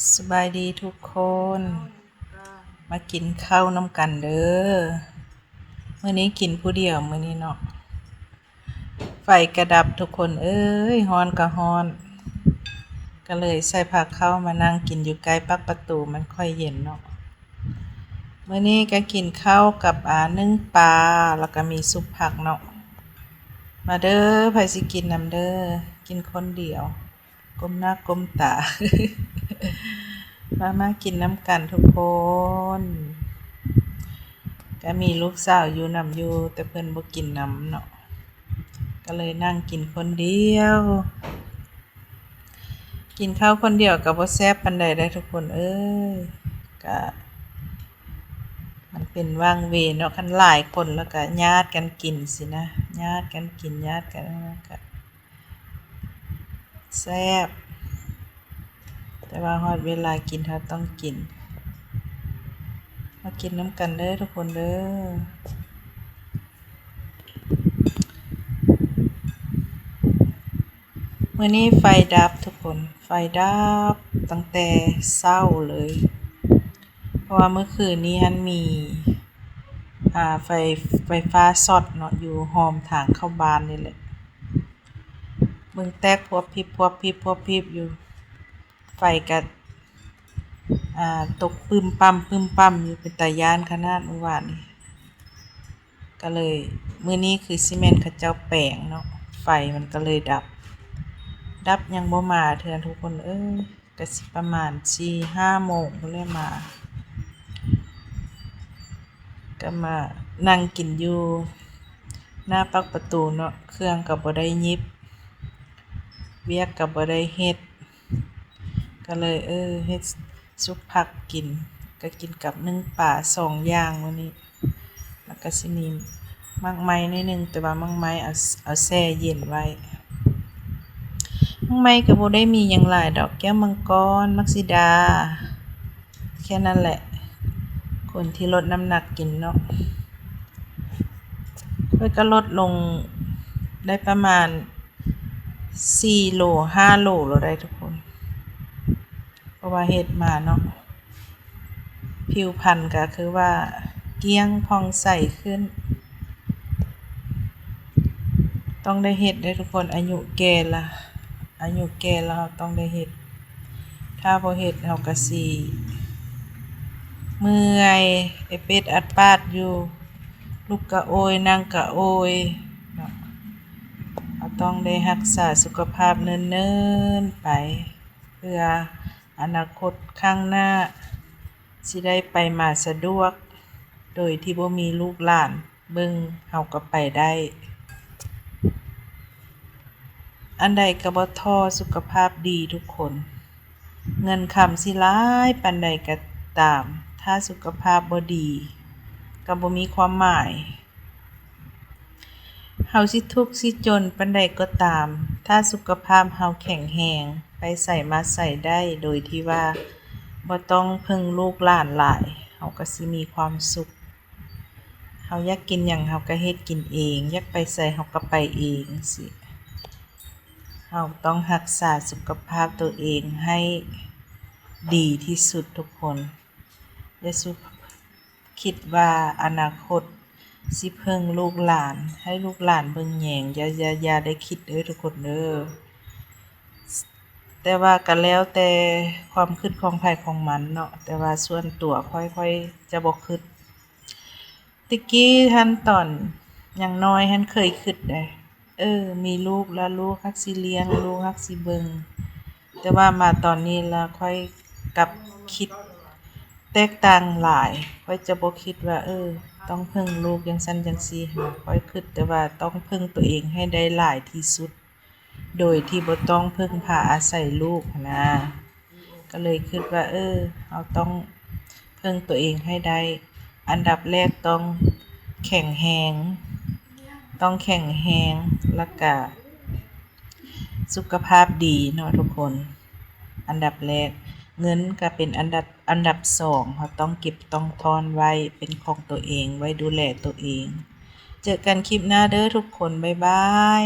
ສະບາຍດີທຸກຄົນ ມາກິນເຂົ້ານຳກັນເດີ. ມື້ນີ້ກິນຜູ້ດຽວມື້ນີ້ເນາະ. ໄຟກະດັບທຸກຄົນເອີຍ, ຮ້ອນກະຮ້ອນ, ກະເລີຍໃສ່ຜ້າເຂົ້າມານັ່ງກິນຢູ່ໃກ້ປາກປະຕູ, ມັນຄ່ອຍເຢັນເນາະ. ມື້ນີ້ກະກິນເຂົ້າກັບ ອາ ໜຶ້ງປາ ແລ້ວກະມີຊຸບຜັກເນາະ. ມາເດີ ໃຜຊິກິນນຳເດີ, ກິນຄົນດຽວ. ກົ້ມໜ້າກົ້ມຕາ ມາ ມາກິນນຳກັນທຸກຄົນ. ກະມີລູກສາວຢູ່ນຳຢູ່ ແຕ່ເພິ່ນບໍ່ກິນນຳເນາະ, ກະເລີຍນັ່ງກິນຄົນດຽວ. ກິນເຂົ້າຄົນດຽວກະບໍ່ແຊບປານໃດເດ້ທຸກຄົນເອີຍ, ກະມັນເປັນຫວ່າງເວນເນາະ, ຄັນຫຼາຍຄົນແລ້ວກະຍາດກັນກິນຊີ້ນະ, ຍາດກັນກິນ ຍາດກັນ ກະ ແຊບ, ແຕ່ວ່າຮອດເວລາກິນເຮົາຕ້ອງກິນ. ມາກິນນຳກັນເດີທຸກຄົນເດີ. ມື້ນີ້ໄຟດັບທຸກຄົນ, ໄຟດັບຕັ້ງແຕ່ເຊົ້າເລີຍ, ເພາະວ່າມື້ຄືນນີ້ຫັ້ນມີ ອາ ໄຟ ໄຟຟ້າຊັອດເນາະ, ຢູ່ຮ່ອມທາງເຂົ້າບ້ານນີ້ແຫຼະ. ເບິ່ງແຕກພວບພິບ ພວບພິບ ພວບພິບຢູ່, ໄຟກະ ອາ ຕົກປຶ້ມປ້ຳ ປຶ້ມປ້ຳຢູ່, ເປັນຕາຢ້ານຂະໜາດມື້ວານນີ້. ກະເລີຍ ມື້ນີ້ຄືຊິແມ່ນເຂົາເຈົ້າແປງເນາະ, ໄຟມັນກະເລີຍດັບ, ດັບຍັງບໍ່ມາເທື່ອທຸກຄົນເອີຍ. ກະຊິປະມານສີ່ຫ້າໂມງພຸ້ນແຫຼະມາ, ກະມານັ່ງກິນຢູ່ໜ້າປາກປະຕູເນາະ, ເຄື່ອງກະບໍ່ໄດ້ຫຍິບ, ວຽກກະບໍ່ໄດ້ເຮັດ, ກະເລີຍ ເອີ ເຮັດຊຸບຜັກກິນ, ກະກິນກັບໜຶ້ງປາສອງຢ່າງມື້ນີ້. ແລ້ວກະຊິມີໝາກໄມ້ໜ້ອຍໜຶ່ງ, ແຕ່ວ່າໝາກໄມ້ເອົາ ເອົາແຊ່ເຢັນໄວ້. ໝາກໄມ້ກະບໍ່ໄດ້ມີຫຍັງຫຼາຍດອກ, ແກ້ວມັງກອນ, ໝາກສີດາ, ແຄ່ນັ້ນແຫຼະ. ຄົນທີ່ລົດນ້ຳໜັກກິນເນາະ, ຂ້ອຍກະລົດລົງໄດ້ປະມານສີ່ໂລ ຫ້າໂລແລ້ວໄດ໋ທຸກຄົນ. ເພາະວ່າເຮັດມາເນາະ, ຜິວພັນກະຄືວ່າກ້ຽງຜ່ອງໃສຂຶ້ນ. ຕ້ອງໄດ້ເຮັດເດ້ທຸກຄົນ, ອາຍຸແກ່ລະ ອາຍຸແກ່ລະເຮົາຕ້ອງໄດ້ເຮັດ. ຖ້າບໍ່ເຮັດເຮົາກະຊິເມື່ອຍ ເອເປັດອັດປາດຢູ່, ລຸກກະໂອຍ ນັ່ງກະໂອຍເນາະ. ເຮົາຕ້ອງໄດ້ຮັກສາສຸຂະພາບເນີນໆໄປ ເພື່ອອະນາຄົດຂ້າງໜ້າ ຊິໄດ້ໄປມາສະດວກ ໂດຍທີ່ບໍ່ມີລູກຫຼານເບິ່ງ ເຮົາກະໄປໄດ້. ອັນໃດກະບໍ່ທໍ່ສຸຂະພາບດີທຸກຄົນ, ເງິນຄຳຊິຫຼາຍປານໃດກະຕາມ, ຖ້າສຸຂະພາບບໍ່ດີ ກະບໍ່ມີຄວາມໝາຍ. ເຮົາຊິທຸກຊິຈົນປານໃດກໍຕາມ, ຖ້າສຸຂະພາບເຮົາແຂງແຮງ, ໄປໃສມາໃສໄດ້ ໂດຍທີ່ວ່າບໍ່ຕ້ອງເພິ່ງລູກຫຼານຫຼາຍ, ເຮົາກະຊິມີຄວາມສຸກ. ເຮົາຢາກກິນຫຍັງເຮົາກະເຮັດກິນເອງ, ຢາກໄປໃສເຮົາກະໄປເອງຊີ້. ເຮົາຕ້ອງຮັກສາສຸຂະພາບໂຕເອງໃຫ້ດີທີ່ສຸດທຸກຄົນ. ຢ່າສຸ ຄິດວ່າອະນາຄົດຊິເພິ່ງລູກຫຼານ, ໃຫ້ລູກຫຼານເບິ່ງແຍງ, ຢ່າ ຢ່າ ຢ່າໄດ້ຄິດເດີທຸກຄົນເດີ. ແຕ່ວ່າກະແລ້ວແຕ່ຄວາມຄິດຂອງໃຜຂອງມັນເນາະ, ແຕ່ວ່າສ່ວນຕົວຂ້ອຍ ຂ້ອຍຈະບໍ່ຄິດ. ແຕ່ກີ້ຫັ້ນຕອນຍັງນ້ອຍຫັ້ນເຄີຍຄິດເດ້. ເອີ ມີລູກລະລູກຮັກຊິລ້ຽງ, ລູກຮັກຊິເບິ່ງ, ແຕ່ວ່າມາຕອນນີ້ລະຂ້ອຍກັບຄິດແຕກຕ່າງຫຼາຍ. ຂ້ອຍຈະບໍ່ຄິດວ່າ ເອີ ຕ້ອງເພິ່ງລູກຈັ່ງຊັ້ນຈັ່ງຊີ້, ຂ້ອຍຄິດແຕ່ວ່າຕ້ອງເພິ່ງໂຕເອງໃຫ້ໄດ້ຫຼາຍທີ່ສຸດ ໂດຍທີ່ບໍ່ຕ້ອງເພິ່ງພາອາໄສລູກຫັ້ນນາ. ກະເລີຍຄິດວ່າ ເອີ ເຮົາຕ້ອງເພິ່ງໂຕເອງໃຫ້ໄດ້. ອັນດັບແລກຕ້ອງແຂງແຮງ, ຕ້ອງແຂງແຮງ, ລະກະສຸຂະພາບດີເນາະທຸກຄົນ. ອັນດັບແລກ, ເງິນກະເປັນອັນດັບ ອັນດັບສອງ, ເຮົາຕ້ອງເກັບຕ້ອງທ້ອນໄວ້ເປັນຂອງໂຕເອງ, ໄວ້ດູແລໂຕເອງ. ເຈີກັນຄລິບໜ້າເດີທຸກຄົນ, ບາຍບາຍ.